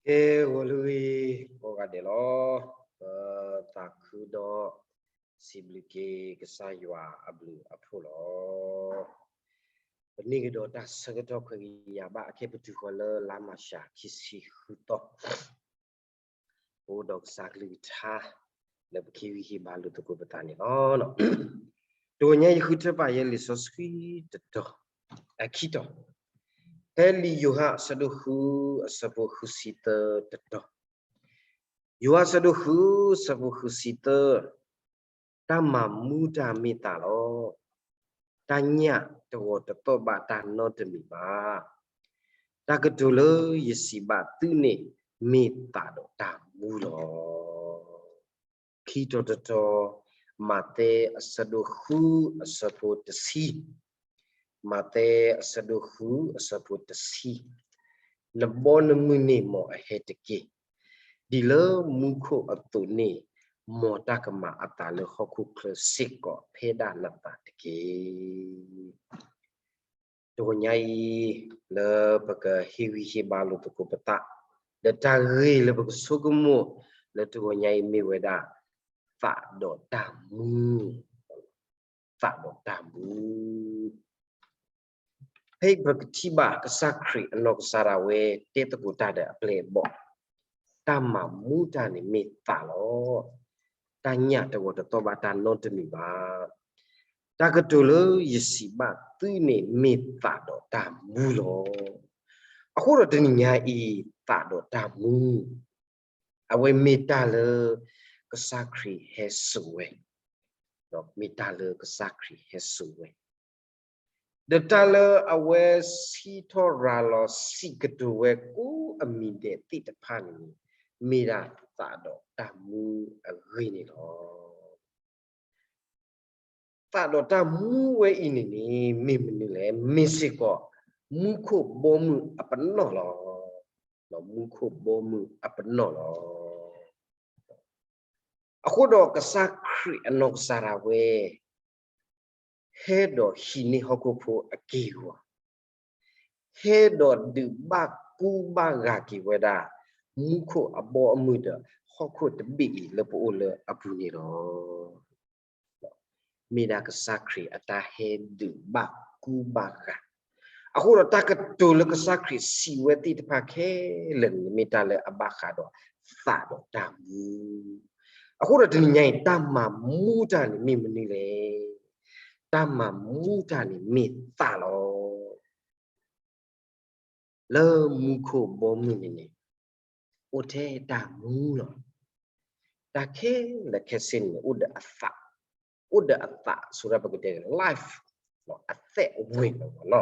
ကဲ ဂီၤလၢဂ့ၤ ကိးဂၤဒဲးလီၤ. ပသးခုဒီး စံးဘျုးက့ၤကစၢ်ယွၤအဘျုးအဖှိၣ်လီၤ. ပန့ၢ်ကဒီးတၢ်ဆၢကတီၢ်ခွဲးကယၤဘၣ်အခဲ ပတုၤဃီၤလၢလါမၢ်ၡး ခံဆံဃုသီ ပအိၣ်ဒီးကစၢ်ကလုၢ်ကထါ လၢပကဟ့ၣ်ဂံၢ်ဟ့ၣ်ဘါလိာ်သကိးပသးန့ၣ်လီၤ. တဂီၤညါယဃုထၢပာ်ယဲလံာ်စီဆှံတတီၤ, အခံတီၤ, ဖဲလံာ်ယိၤဟၣ်အဆၢဒိၣ်ဃု အဆၢဖိဃုဆံသၢတတီၤ, ယိၤဟၣ်အဆၢဒိၣ်ဃု အဆၢဖိဃုဆံသၢ, တၢ်မၤမူတၢ်မ့ၢ်သးလီၤ. တၢ်ညၣ်တဂီၤတသီၣ်ဘၣ်တၢ်နီတမံၤဘၣ်. တၢ်ကတိၤလၢယစံးဘၣ်သုန့ၣ် မ့ၢ်သးဒီးတၢ်မူလီၤ. ခံတီၤတတီၤ, မးသဲအဆၢဒိၣ်ဃု အဆၢဖိတဆံ, မးသဲအဆၢဒိၣ်ဃု အဆၢဖိတဆံ, နဘီနမုၢ်န့ၣ်မ်အဟဲတက့ၢ်. ဒ်လၢမူခိၣ်အသိးန့ၣ်, မ်တၢ်ကမၤအသးလၢဟီၣ်ခိၣ်ချၢစ့ၢ်ကီးဖဲဒၣ်နသးတက့ၢ်. တဂီၤညါအံၤ လၢပကဟ့ၣ်ဂံၢ်ဟ့ၣ်ဘါလိာ်သကိးပသး, ဒီးတၢ်ဂ့ၢ်လၢပကဆိကမိၣ်လၢတဂီၤညါအံၤမ့ၢ်ဝဲဒၣ် သးဒီးတၢ်မူ, သးဒီးတၢ်မူ. ဖဲပကထံၣ်ဘၣ်ကစၢ်ခရံာ်အနီၢ်ကစၢ်ဒၣ်ဝဲတဲသကိးတၢ်ဒီးအပျဲၢ်အဘီၣ်, တၢ်မၤမူတၢ်န့ၣ်မ့ၢ်သးလီၤ. တၢ်ညၣ်တဂီၤတသီၣ်ဘၣ်တၢ်နီတမံၤဘၣ်. တၢ်ကတိၤလၢယစံးဘၣ်သုန့ၣ်မ့ၢ်သးဒီးတၢ်မူလီၤ. အဃိဒီးတနံၤညါအံၤ သးဒီးတၢ်မူ အဝဲမ့ၢ်တၢ်လၢကစၢ်ခရံာ်ဟဲစိာ်ဝဲ, မ့ၢ်တၢ်လၢကစၢ်ခရံာ်ဟဲစိာ်ဝဲ, ဒီးတၢ်လၢအဝဲစံးထီၣ်ရၤလီၤစံးကတိၤဝဲကိးအမံၤဒဲးသ့ၣ်တဖၣ်န့ၣ် မ့ၢ်ဒၣ်သးဒီးတၢ်မူအဂ့ၢ်န့ၣ်လီၤ. သးဒီးတၢ်မူဝဲအံၤန့ၣ်န့ၣ် မ့ၢ်မနုၤလဲၣ်, မ့ၢ်စ့ၢ်ကီး မူခိၣ်ဘီမုၢ်အပနီၣ်လီၤ. မူခိၣ်ဘီမုၢ်အပနီၣ်လီၤ. အဃိဒီးကစၢ်ခရံာ်အနီၢ်ကစၢ်ဒၣ်ဝဲ ဟဲဒီးဟံးန့ၢ်ဟီၣ်ခိၣ်ဖိအက့ၢ်အဂီၤ, ဟဲဒီးဒုးဘၣ်ကူဘၣ်ဂာ်က့ၤဝဲဒၣ် မူခိၣ်အဘီအမုၢ်ဒီး ဟီၣ်ခိၣ်တဘ့ၣ်အံၤလၢပအိၣ်လၢအပူၤန့ၣ်လီၤ. မ့ၢ်ဒၣ်ကစၢ်ခရံာ်အတၢ်ဟဲဒုးဘၣ်ကူဘၣ်ဂာ်, အဃိဒီးတၢ်ကတိၤလၢကစၢ်ခရံာ်စံးဝဲသ့ၣ်တဖၣ်ခဲလၢာ်န့ၣ် မ့ၢ်တၢ်လၢအဘၣ်ဃးဒီးသးဒီးတၢ်မူ. အဃိဒီးတနံၤညါအံၤ တၢ်မၤမူတၢ်န့ၣ်မ့ၢ်မနုၤလဲၣ်. တၢ်မၤမူတၢ်န့ၣ်မ့ၢ်သးလီၤ. လၢမူခိၣ်ဘီမုၢ်န့ၣ်န့ၣ် အိၣ်ထဲတၢ်မူလီၤ. တၢ်ခဲလၢာ်ခဲဆ့န့ၣ် အိၣ်ဒီးအသး, အိၣ်ဒီးအသး ဆိဒၣ်ပကတဲန့ၣ် life, အသးအဝဲန့ၣ်လီၤ.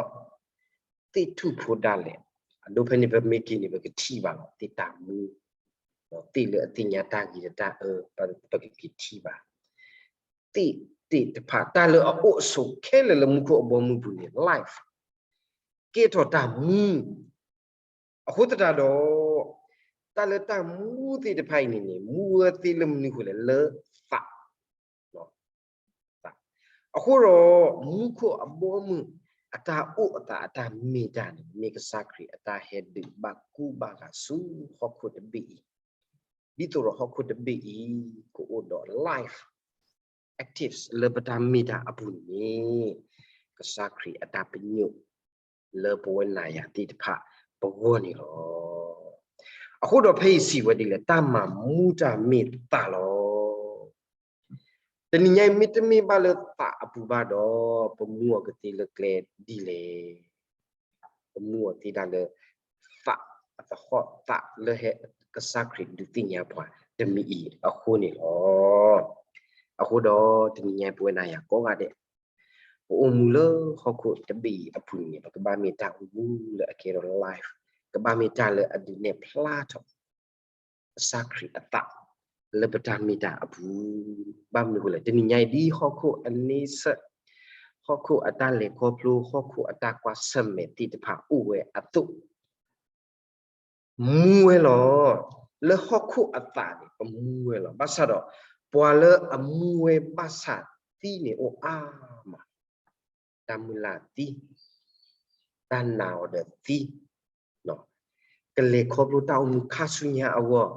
သ့ၣ်ထူၣ်ဖိဒၣ်လဲာ်, အဒိဖဲန့ၣ် ပမ့ၢ်က့ၤန့ၣ် ပကထံၣ်ဘၣ်လီၤ သ့ၣ်တၢ်မူ, သ့ၣ်လၢအသ့ၣ်ညါတၢ်ဂ့ၤဒီးတၢ်အၢ ပကက့ၤထံၣ်ဘၣ်. သ့ၣ်သ့ၣ်တဖၣ် တၢ်လၢအအိၣ်အဆိးခဲလၢာ်လၢမူခိၣ်အဘီအမုၢ်ပူၤန့ၣ် life ကဲထီၣ်တၢ်မူ. အဃိသတးဒီး တၢ်လၢတၢ်မူသ့ၣ်တဖၣ်အံၤန့ၣ်န့ၣ် မူဝဲသ့လၢမနုၤအဃိလဲၣ်, လၢသး သး. အဃိဒီး မူခိၣ်အဘီအမုၢ် အတၢ်အိၣ်အသးအတၢ်မ့ၢ်တၢ်န့ၣ် မ့ၢ်ကစၢ်ခရံာ်အတၢ်ဟဲဒုးဘၣ်ကူဘၣ်ဂာ်ဆူဟီၣ်ခိၣ်တဘ့ၣ်အံၤ, ဒ်သိးဒီးဟီၣ်ခိၣ်တဘ့ၣ်အံၤ ကအိၣ်ဒီး life actives လၢပတၢ်မ့ၢ်တၢ်အပူၤန့ၣ် ကစၢ်ခရံာ်အတၢ်ပညိၣ် လၢပဝဲနၤယၤသ့ၣ်တဖၣ်ပဂီၢ်န့ၣ်လီၤ. အဃိဒီးဖဲအံၤစံးဝဲဒ်လဲၣ်, တၢ်မၤမူတၢ်မ့ၢ်သးလီၤ. တနံၤညါအံၤ မ့တမ့ၢ်ဘၣ်လၢသးအပူၤဘၣ်ဒီး ပမူအီၤကသ့လၢကျဲဒ်လဲၣ်. ပမူအီၤသ့ဒၣ်လၢ သးအသဟီၣ်သးလၢဟဲကစၢ်ခရံာ်ဒုးသ့ၣ်ညါပှၤတမံၤအံၤအဃိန့ၣ်လီၤ. အဃိဒီးတနံၤညါအံၤ ပဝဲနၤယၤကိးဂၤဒဲး ပအိၣ်မူလၢဟီၣ်ခိၣ်တဘ့ၣ်အံၤအပူၤန့ၣ် ပကဘၣ်မ့ၢ်တၢ်အိၣ်မူလၢအကဲထီၣ် life, ကဘၣ်မ့ၢ်တၢ်လၢအဒုးနဲၣ်ဖျါထီၣ် ကစၢ်ခရံာ်အသး လၢပတၢ်မ့ၢ်တၢ်အပူၤ. ဘၣ်မနုၤအဃိလဲၣ်, တနံၤညါအံၤဒ်ဟီၣ်ခိၣ်အန့ဆၢၣ်, ဟီၣ်ခိၣ်အတၢ်လဲၤခီဖျိ, ဟီၣ်ခိၣ်အတၢ်ကွၢ်ဆၢၣ်မဲာ်သ့ၣ်တဖၣ်အိၣ်ဝဲအသိး မူဝဲလီၤ. လၢဟီၣ်ခိၣ်အသးန့ၣ် ပမူဝဲလီၤ. ဘၣ်ဆၣ်ဒီး ပှၤလၢအမူဝဲဘၣ်ဆၣ်သံန့ၣ်အိၣ်အါမး, တၢ်မုၢ်လၢ်သံ, တၢ်နာ်အီၤဒီးသံ, ကလဲၤခီဖျိတၢ်အိၣ်မူခါဆူညါအဂီၢ်,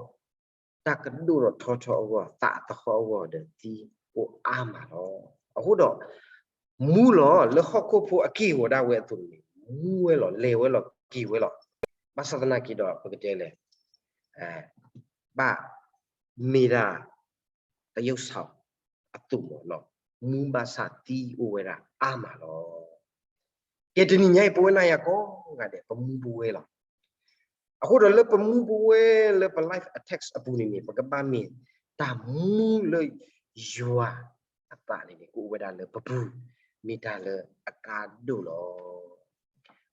တၢ်ကဒိၣ်ထီၣ်ထီထီၣ်အဂီၢ်, သးအသဟီၣ်အဂီၢ်ဒီးသံအိၣ်အါမးလီၤ. အဃိဒီး မူလီၤလၢဟီၣ်ခိၣ်ဖိအက့ၢ်အဂီၤဒၣ်ဝဲအသိးန့ၣ် မူဝဲလီၤ, လဲၤဝဲလီၤ, က့ၤဝဲလီၤ. ဘၣ်ဆၣ်သနာ်က့ဒီး ပကတဲလဲၣ်, ဘၣ်မ့ၢ်ဒၣ် သရုပ်ဆောင် အသိးမ့ၢ်နီၤ, မူဘၣ်ဆၣ်သံအိၣ်ဝဲဒၣ်အါမးလီၤ. ကဲတနံၤညါအံၤ ပဝဲနၤယၤကိးဂၤဒဲး ပမူပဝဲလီၤ. အဃိဒီးလၢပမူပဝဲလၢပ life text အပူၤန့ၣ်န့ၣ် ပကဘၣ်မ့ၢ်တၢ်မူလၢယွၤအသးန့ၣ်န့ၣ် ကအိၣ်ဝဲဒၣ်လၢပပူၤ, မ့ၢ်တၢ်လၢအကါဒိၣ်လီၤ.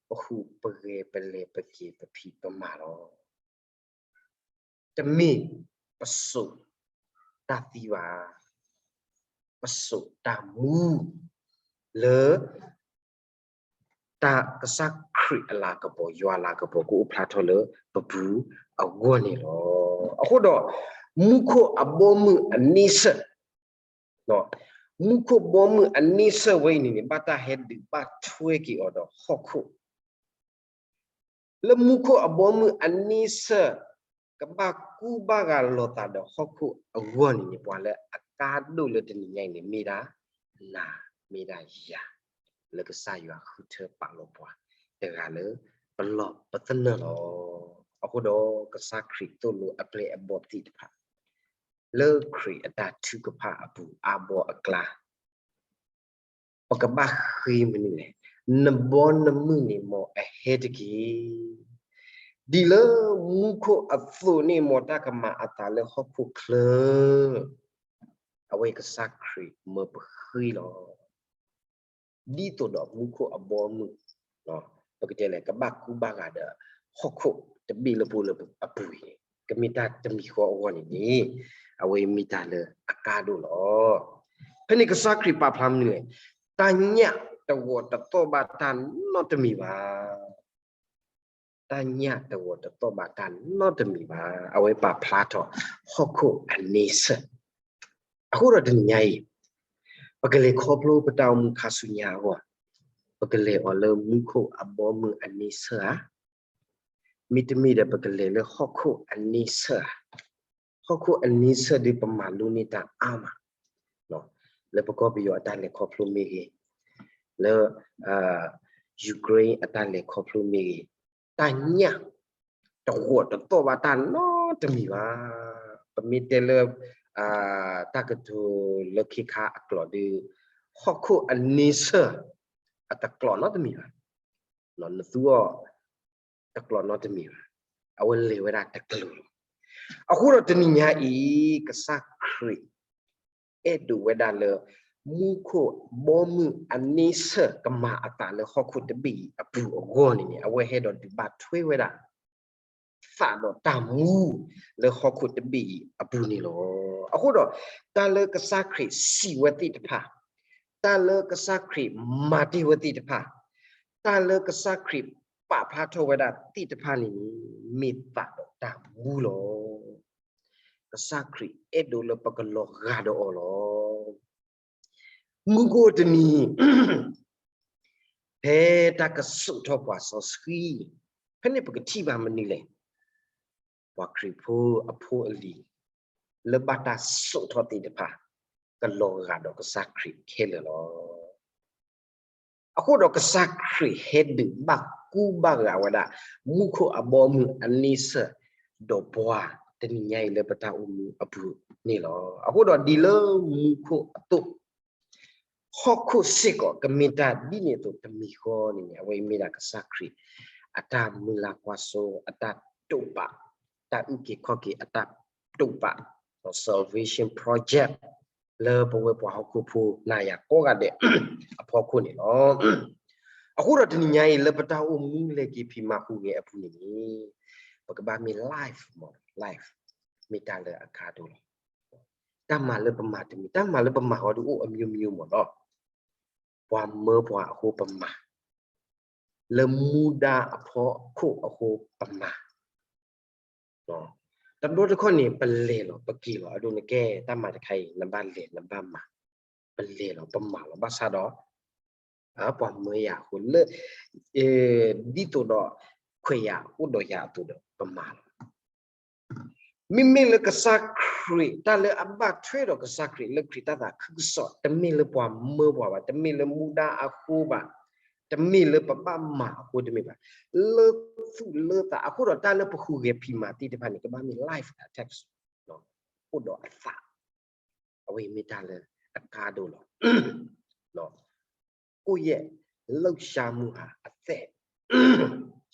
ပဟူးပဂဲၤပလဲၤပက့ၤပဖံးပမၤလီၤ. တမ့ၢ်ပစိာ်တၢ်သံဘၣ်, ပစိာ်တၢ်မူလၢ တၢ်ကစၢ်ခရံာ်အလၤကပီၤ ယွၤအလၤကပီၤကအိၣ်ဖျါထီၣ်လၢပပူၤအဂီၢ်န့ၣ်လီၤ. အဃိဒီး မူခိၣ်အဘီအမုၢ်အန့ဆၢၣ်, မူခိၣ်ဘီမုၢ်အန့ဆၢၣ်ဝဲအံၤန့ၣ်န့ၣ် ဘၣ်တၢ်ဟဲဒုးဘၣ်ထွဲက့ၤအီၤဒီးဟီၣ်ခိၣ် လၢမူခိၣ်အဘီမုၢ်အန့ဆၢၣ် ကဘၣ်ကူဘၣ်ဂာ်လိာ်သးဒီးဟီၣ်ခိၣ်အဂီၢ်န့ၣ်န့ၣ် ပှၤလၢအကါဒိၣ်လၢတနံၤညါအံၤန့ၣ် မ့ၢ်ဒၣ်နၤ မ့ၢ်ဒၣ်ယၤ, လၢကစၢ်ယွၤဃုထၢပာ်လီၤပှၤတဂၤလၢပလီၢ်ပသနၢၣ်လီၤ. အဃိဒီးကစၢ်ခရံာ်သိၣ်လိအပျဲၢ်အဘီၣ်သ့ၣ်တဖၣ် လၢခရံာ်အတၢ်ထုကဖၣ်အပူၤအါဘီအကျါ ပကဘၣ်ဃ့မနုၤလဲၣ်, နဘီနမုၢ်န့ၣ်မ်အဟဲတက့ၢ်. ဒ်လၢမူခိၣ်အသိးန့ၣ် မ်တၢ်ကမၤအသးလၢဟီၣ်ခိၣ်ချၢ, အဝဲကစၢ်ခရံာ်မၢပဃ့လီၤ. ဒ်သိးဒီးမူခိၣ်အဘီအမုၢ် ပကတဲလဲၣ် ကဘၣ်ကူဘၣ်ဂာ်ဒီး ဟီၣ်ခိၣ်တဘ့ၣ်လၢပအိၣ်လၢအပူၤအံၤန့ၣ် ကမ့ၢ်တၢ်တမံၤဃီအဂီၢ်န့ၣ်န့ၣ် အဝဲမ့ၢ်တၢ်လၢအကါဒိၣ်လီၤ. ဖဲန့ၣ်ကစၢ်ခရံာ်ပာ်ဖျါမနုၤလဲၣ်, တၢ်ညၣ်တဂီၤတသီၣ်ဘၣ်တၢ်နီတမံၤဘၣ်. တၢ်ညၣ်တဂီၤတသီၣ်ဘၣ်တၢ်နီတမံၤဘၣ်. အဝဲပာ်ဖျါထီၣ်ဟီၣ်ခိၣ်အန့ဆၢၣ်. အဃိဒီးတနံၤညါအံၤ ပကလဲၤခီဖျိပတၢ်အိၣ်မူခါဆူညါအဂီၢ်, ပကလဲၤအီၤလၢမူခိၣ်အဘီအမုၢ်အန့ဆၢၣ်ဧါ, မ့တမ့ၢ်ဒီးပကလဲၤလၢဟီၣ်ခိၣ်အန့ဆၢၣ်ဧါ. ဟီၣ်ခိၣ်အန့ဆၢၣ်ဒုးပမၤလိန့ၢ်တၢ်အါမး, လၢပကီၢ်ပယီၤအတၢ်လဲၤခီဖျိမ့ၢ်ဂ့ၤ, လၢ Ukraine အတၢ်လဲၤခီဖျိမ့ၢ်ဂ့ၤ, တၢ်ညၣ်တဂီၤတသီၣ်ဘၣ်တၢ်နီတမံၤဘၣ်. ပမ့ၢ်တဲလၢ တၢ်ကတိၤလၢခံခါအကျိာ်ဒုး ဟီၣ်ခိၣ်အန့ဆၢၣ် အတကျိာ်နီတမံၤဘၣ်. နသူအီၤ တကျိာ်နီတမံၤဘၣ်. အဝဲလဲၤဝဲဒၣ်တကျိၤလီၤ. အဃိဒီးတနံၤညါအံၤ ကစၢ်ခရံာ် အဲၣ်ဒိးဝဲဒၣ်လၢ မူခိၣ်ဘီမုၢ်အန့ဆၢၣ်ကမၤအသးလၢဟီၣ်ခိၣ်တဘ့ၣ်အံၤအပူၤအဂီၢ်န့ၣ်န့ၣ် အဝဲဟဲဒီးဒုးဘၣ်ထွဲဝဲဒၣ် သးဒီးတၢ်မူလၢဟီၣ်ခိၣ်တဘ့ၣ်အံၤအပူၤန့ၣ်လီၤ. အဃိဒီး တၢ်လၢကစၢ်ခရံာ်စံးဝဲသ့ၣ်တဖၣ်, တၢ်လၢကစၢ်ခရံာ်မၤတ့ၢ်ဝဲသ့ၣ်တဖၣ်, တၢ်လၢကစၢ်ခရံာ်ပာ်ဖျါထီၣ်ဝဲဒၣ်သ့ၣ်တဖၣ်န့ၣ်န့ၣ် မ့ၢ်သးဒီးတၢ်မူလီၤ. ကစၢ်ခရံာ်အဲၣ်ဒိးလၢပကလီၤဂာ်ဒီးအီၤလီၤ. မုၢ်ကအိၣ်တနံၤ ဖဲတၢ်ကစိာ်ထီၣ်ပှၤစီဆှံ, ဖဲန့ၣ်ပကထံၣ်ဘၣ်မနုၤလဲၣ်. ပှၤခရံာ်ဖိအဖိအလံၤ လၢဘၣ်တၢ်စိာ်ထီၣ်သ့ၣ်တဖၣ် ကလီၤဂာ်ဒီးကစၢ်ခရံာ်ခဲလၢာ်လီၤ. အဃိဒီးကစၢ်ခရံာ်ဟဲဒုးဘၣ်ကူဘၣ်ဂာ်ဝဲဒၣ် မူခိၣ်အဘီအမုၢ်အန့ဆၢၣ် ဒီးပှၤတနံၤညါအံၤလၢပတၢ်အိၣ်မူအပူၤန့ၣ်လီၤ. အဃိဒီးဒ်လၢမူခိၣ်အသိး ဟီၣ်ခိၣ်စ့ၢ်ကီးကမ့ၢ်တၢ်ဒ်န့ၣ်အသိးတမံၤဃီန့ၣ်န့ၣ် အဝဲမ့ၢ်ဒၣ်ကစၢ်ခရံာ် အတၢ်မုၢ်လၢ်ကွၢ်စိ အတၢ်တိာ်ပာ်, တၢ်အုၣ်က့ၤခီၣ်က့ၤအတၢ်တိာ်ပာ်, ဒီး Salvation Project လၢပဝဲပှၤဟီၣ်ခိၣ်ဖိနၤယၤကိးဂၤဒဲး အဖီခိၣ်န့ၣ်လီၤ. အဃိဒီးတနံၤညါအံၤ လၢပတၢ်အိၣ်မူလဲၤက့ၤဖံးမၤဟူးဂဲၤအပူၤန့ၣ်န့ၣ် ပကဘၣ်မ့ၢ် life မ့ၢ် life မ့ၢ်တၢ်လၢအကါဒိၣ်လီၤ. တၢ်မၤလၢပမၤတမံၤ တၢ်မၤလၢပမၤဃီဒုးအိၣ်အမျိုးမျိုးမ့ၢ်နီၤ. ပှၤမၢပှၤအဃိပမၤ, လၢမူဒါအဖီခိၣ်အဃိပမၤ, တဘျီတခီၣ်န့ၣ် ပလဲၤလီၤ ပက့ၤလီၤ အဒိနကဲ တၢ်မၤတခါအံၤ နဘၣ်လဲၤနဘၣ်မၤ, ပလဲၤလီၤ ပမၤလီၤ ဘၣ်ဆၣ်ဒီး ပှၤမၢယၤအဃိလၢ ဒ်သိးဒီး ခွဲးယာ်အိၣ်ဒီးယၤအသိးဒီး ပမၤလီၤ. မ့မ့ၢ်လၢကစၢ်ခရံာ် တၢ်လၢအဘၣ်ထွဲဒီးကစၢ်ခရံာ်လၢခရံာ်တၢ်သးခုကစီၣ် တမ့ၢ်လၢပှၤမၢပှၤဘၣ်, တမ့ၢ်လၢမူဒါအဃိဘၣ်, တမ့ၢ်လၢပဘၣ်မၤအဃိတမ့ၢ်ဘၣ်, လၢသူၣ်လၢသးအဃိဒီး တၢ်လၢပဟူးဂဲၤဖံးမၤသ့ၣ်တဖၣ်န့ၣ် ကဘၣ်မ့ၢ် life attached အိၣ်ဒီးအသး, အဝဲအံၤမ့ၢ်တၢ်လၢအကါဒိၣ်လီၤ. ကိုယ့်ရဲ့လှုပ်ရှားမှုဟာ အသက်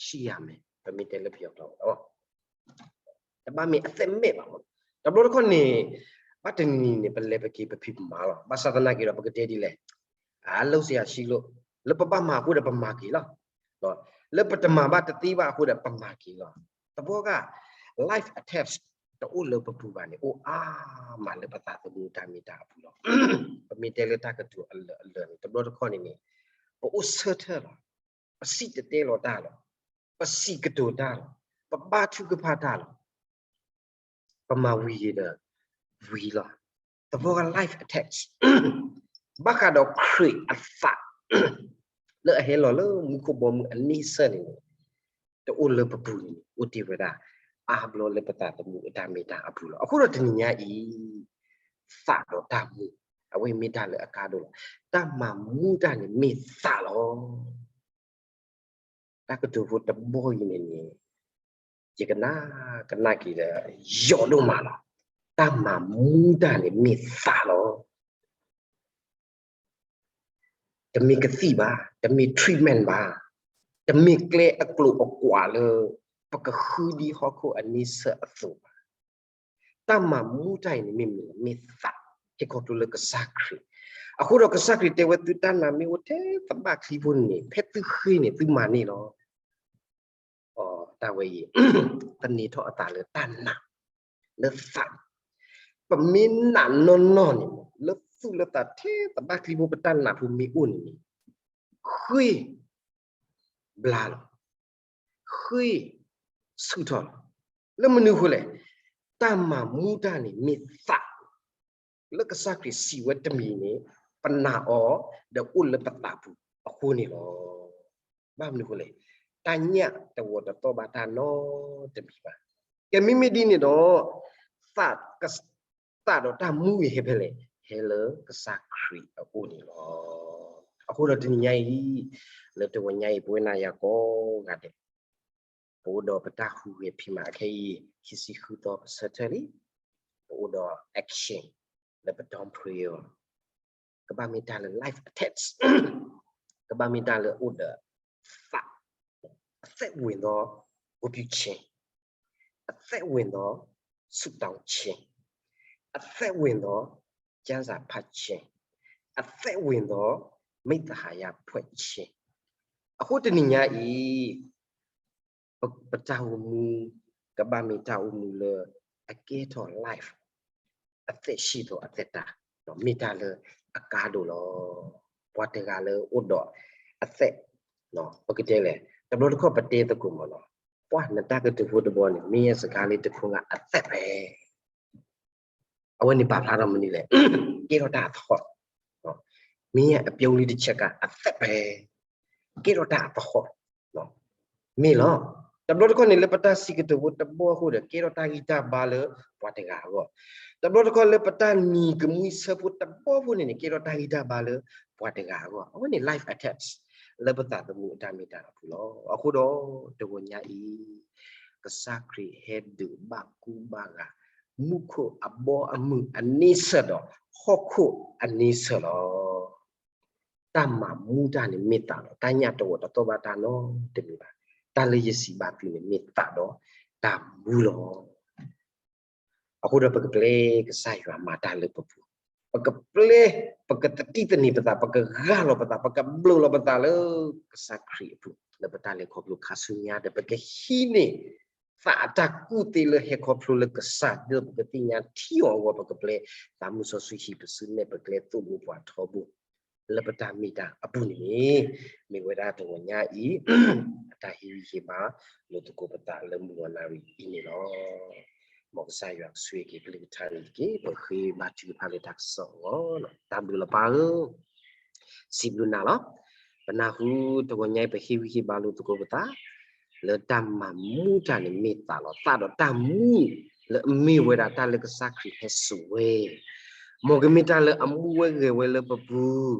ရှိရမယ်, ပမ့ၢ်တဲလၢပယီၤကျိာ်လီၤ. တဘၣ်မ့ၢ်အသက်မဲ့ဘၣ်မး, တဘျီတခီၣ်န့ၣ် ဘၣ်တနံၤန့ၣ် ပလဲၤပက့ၤပဖံးပမၤလီၤ. ဘၣ်ဆၣ်သနာ်က့ဒီး ပကတဲဒ်လဲၣ်, အလုပ်စရာရှိလို့, လၢပဘၣ်မၤအဃိဒီးပမၤက့ၤလီၤ. လၢပတမၤဘၣ်တသ့ဘၣ်အဃိဒီးပမၤက့ၤလီၤ. တဘျီဂၤ life attached တအိၣ်လၢပပူၤဘၣ်န့ၣ် အိၣ်အါမးလၢပသးသမူတၢ်မ့ၢ်တၢ်အပူၤလီၤ. ပမ့ၢ်တဲလၢတၢ်ကတိၤအလၢာ်အလၢာ်န့ၣ် တဘျီတခီၣ်န့ၣ်န့ၣ် ပအိၣ်ဆၢထၢၣ်လီၤ, ပစံၣ်တဲၤတဲလီၤတၢ်လီၤ, ပစံးကတိၤတၢ်လီၤ, ပဘါထုကဖၣ်တၢ်လီၤ. ပမၤဝံၤဂ့ၤဒီး ဝံၤလီၤ. တဘျီဂၤ life attached ဘၣ်ဃးဒီးခရံာ်အသး လၢအဟဲလီၤလၢမူခိၣ်ဘီမုၢ်အန့ဆၢၣ်န့ၣ်န့ၣ် တအိၣ်လၢပပူၤန့ၣ် အိၣ်တ့ၢ်ဝဲဒၣ် အါဘျီလၢပသးသမူအတၢ်မ့ၢ်တၢ်အပူၤလီၤ. အဃိဒီးတနံၤညါအံၤ သးဒီးတၢ်မူ အဝဲမ့ၢ်တၢ်လၢအကါဒိၣ်လီၤ. တၢ်မၤမူတၢ်န့ၣ်မ့ၢ်သးလီၤ. တၢ်ကတိၤဖိတဘီအံၤန့ၣ်န့ၣ် ယကနၣ်ကနၣ်က့ၤဒီး ယိးဒိၣ်မးလီၤ. တၢ်မၤမူတၢ်န့ၣ်မ့ၢ်သးလီၤ. တမ့ၢ်ကသံၣ်ဘၣ်, တမ့ၢ် treatment ဘၣ်, တမ့ၢ်ကျဲအကျိၤအကွာ်လၢ ပကဃုဒ်ဟီၣ်ခိၣ်အန့ဆၢၣ်အသိးဘၣ်. တၢ်မၤမူတၢ်အံၤန့ၣ်မ့ၢ်မနုၤလဲၣ်, မ့ၢ်သး, ဟဲခီဖျိလၢကစၢ်ခရံာ်. အဃိဒီးကစၢ်ခရံာ်တဲဝဲ သုတၢ်နာ်မ့ၢ်အိၣ်ထဲသဘၣ်ချံဖိန့ၣ် ဖဲသုဃ့န့ၣ် သုမၤန့ၢ်လီၤ. တၢ်ဝဲအံၤ သန့ၤထီၣ်အသးလၢတၢ်နာ် လၢသး, ပမ့ၢ်နာ်နီၢ်နီၢ်န့ၣ် လၢသူၣ်လၢသးထဲသဘၣ်ချံဖိပတၢ်နာ်ဖိမ့ၢ်အိၣ်န့ၣ်န့ၣ် ဃ့ၢ်ဘျါလီၤ, ဃ့ၢ်ဆူၣ်ထီၣ်လီၤ. လၢမနုၤအဃိလဲၣ်, တၢ်မၤမူတၢ်န့ၣ်မ့ၢ်သး လၢကစၢ်ခရံာ်စံးဝဲတမံၤန့ၣ် ပနာ်အီၤ ဒီးအိၣ်လၢပသးပူၤအဃိန့ၣ်လီၤ. ဘၣ်မနုၤအဃိလဲၣ်, တၢ်ညၣ်တဝီၤတသီၣ်ဘၣ်တၢ်နီတမံၤဘၣ်. ကဲမ့မ့ၢ်ဒ်န့ၣ်ဒီး သး သးဒီးတၢ်မူအံၤဟဲဖဲလဲၣ်, ဟဲလၢကစၢ်ခရံာ်အအိၣ်န့ၣ်လီၤ. အဃိဒီးတနံၤညါအံၤ, လၢတဂီၤညါအံၤ ပဝဲနၤယၤကိးဂၤဒဲး ပအိၣ်ဒီးပတၢ်ဟူးဂဲၤဖံးမၤအခဲအံၤ ခံဆံဃုသီပဆၢထၢၣ်လံ, ပအိၣ်ဒီး action လၢပတီၢ်ဖရံအီၤ, ကဘၣ်မ့ၢ်တၢ်လၢ life attached, ကဘၣ်မ့ၢ်တၢ်လၢအိၣ်ဒီးသး, အသက်ဝင်သော ဝတ်ပြုခြင်း, အသက်ဝင်သော ဆုတောင်းခြင်း, အသက်ဝင်သော ကျမ်းစာဖတ်ခြင်း, အသက်ဝင်သော မိတ်သဟာယဖွဲ့ခြင်း. အဃိတနံၤညါအံၤ ပ ပတၢ်အိၣ်မူ ကဘၣ်မ့ၢ်တၢ်အိၣ်မူလၢအကဲထီၣ် life အသက်ရှိသောအသက်တာ, မ့ၢ်တၢ်လၢအကါဒိၣ်လီၤ. ပှၤတဂၤလၢအိၣ်ဒီးအသက်, ပကတဲလဲၣ်, တဘျီတခီၣ်ပတဲသကိးမ့ၢ်နီၤ, ပှၤနတၢ်ကတိၤဖိတဘီန့ၣ် မ့ၢ်ယဲစကားလၢတခိၣ်ဂၤအသက်ပဲ အဝဲန့ၣ်ပာ်ဖျါထီၣ်မနုၤလဲၣ်, ကဲထီၣ်တၢ်အသဟီၣ်, မ့ၢ်အပြုံးလံတဆဲးကါအသက်ပဲ, ကဲထီၣ်တၢ်အသဟီၣ်, မ့ၢ်လီၤ. တဘျီတခီၣ်န့ၣ် လၢပတၢ်စံးကတိၤဖိတဘီအဃိဒီး ကဲထီၣ်တၢ်ဂံၢ်တၢ်ဘါလၢပှၤတဂၤအဂီၢ်, တဘျီတခီၣ်လၢပတၢ်နံၤကမှံဆၢဖိတဘီဖိန့ၣ်န့ၣ် ကဲထီၣ်တၢ်ဂံၢ်တၢ်ဘါလၢပှၤတဂၤအဂီၢ်, အဝဲန့ၣ် life attached လၢပသးသမူအတၢ်မ့ၢ်တၢ်တီအပူၤလီၤ. အဃိဒီး တဂီၤညါအံၤ ကစၢ်ခရံာ်ဟဲဒုးဘၣ်ကူဘၣ်ဂာ် မူခိၣ်အဘီအမုၢ်အန့ဆၢၣ်ဒီး ဟီၣ်ခိၣ်အန့ဆၢၣ်လီၤ. တၢ်မၤမူတၢ်န့ၣ်မ့ၢ်သးဒီး တၢ်ညၣ်တဝီၤတသီၣ်ဘၣ်တၢ်နီတမံၤဘၣ်. တၢ်လၢယစံးဘၣ်သုန့ၣ် မ့ၢ်သးဒီးတၢ်မူလီၤ. အဃိဒီးပကပျဲကစၢ်ယွၤမၤတၢ်လၢပပူၤ, ပကပျဲ, ပကသတိသန့ၤပသး, ပကဂၢ်လီၤပသး, ပကဘျုးလီၤပသးလၢကစၢ်ခရံာ်အပူၤ, လၢပတၢ်လဲၤခီဖျိခါဆူညါဒီး ပကဟံးန့ၢ်သးအတၢ်ကူၣ်သ့လၢဟဲခီဖျိလၢကစၢ်ဒၢပကသ့ၣ်ညါထံအီၤအဂီၢ် ပကပျဲသးမုၢ်စီဆှံဟံၣ်ပစုနဲၣ်ပကျဲသိၣ်လိပှၤထီဘိ လၢပတၢ်မ့ၢ်တၢ်အပူၤန့ၣ် မ့ၢ်ဝဲဒၣ်တဂီၤညါအံၤ အတၢ်ဟ့ၣ်ဂံၢ်ဟ့ၣ်ဘါလိာ်သကိးပသးလၢမုၢ်ဂီၤနၣ်ရံၣ်အံၤန့ၣ်လီၤ. မ်ကစၢ်ယွၤဆိၣ်ဂ့ၤက့ၤပကလုၢ်ကထါန့ၣ်တက့ၢ်. ပဃ့ဘါထုကဖၣ်လၢတၢ်ကစီၣ်အဂီၢ်, တၢ်ဘျုးလီၤပၢ်ဧၢ, စံးဘျုးနၤလီၤ. ပနၢ်ဟူတဂီၤညါအံၤ ပဟ့ၣ်ဂံၢ်ဟ့ၣ်ဘါလိာ်သကိးပသး လၢတၢ်မၤမူတၢ်န့ၣ်မ့ၢ်သးလီၤ. သးဒီးတၢ်မူလၢအမ့ၢ်ဝဲဒၣ်တၢ်လၢကစၢ်ခရံာ်ဟဲစိာ်ဝဲ, မ်ကမ့ၢ်တၢ်လၢအမူဝဲဂဲၤဝဲလၢပပူၤ,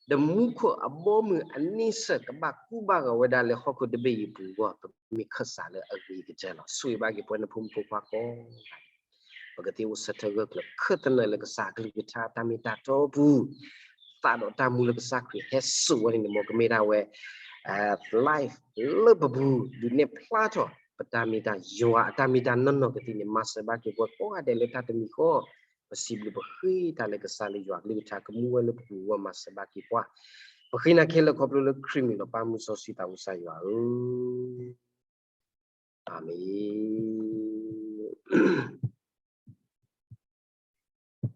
ဒီးမူခိၣ်အဘီအမုၢ်အန့ဆၢၣ်ကဘၣ်ကူဘၣ်ဂာ်ဝဲဒၣ်လၢဟီၣ်ခိၣ်တဘ့ၣ်အံၤအပူၤအဂီၢ်, ပမ့ၢ်ခၢၣ်စးလၢအဂ့ၤကတၢၢ်လီၤ. ဆိၣ်ဂ့ၤဘၣ်က့ၤပဝဲနဖိမုၣ်ဖိခွါကိးဂၤဒဲး, ပကသ့အိၣ်ဆၢထၢၣ်ဂၢၢ်ကျၢၤခၢၣ်သနၢၣ်လၢကစၢ်အကလုၢ်ကထါတၢ်မ့ၢ်တၢ်တီအပူၤ, သးဒီးတၢ်မူလၢကစၢ်ခရံာ်ဟဲစိာ်ဝဲန့ၣ်န့ၣ် မ်ကမ့ၢ်ဒၣ်ဝဲ life လၢပပူၤ, ဒုးနဲၣ်ဖျါထီၣ် ပတၢ်မ့ၢ်တၢ် ယွၤအတၢ်မ့ၢ်တၢ်နီၢ်နီၢ်ကသ့န့ၣ် မၤစၢၤဘၣ်က့ၤပဝဲကိးဂၤဒဲးလၢတၢ်တမံၤဃီ, ပစံးဘျုးပဃ့တၢ်လၢကစၢ်လၢယွၤအကလုၢ်ကထါကမူဝဲလၢပပူၤအဂီၢ်မၤစၢၤဘၣ်က့ၤပှၤ, ပဃ့နၤခဲလၢာ်ခီဖျိလၢခရံာ်မံၤလီၤ ပၢ်မုၢ်စီဆှံသးဝံၣ်ကစၢ်ယွၤဧၢ, အၤမ့ၣ်.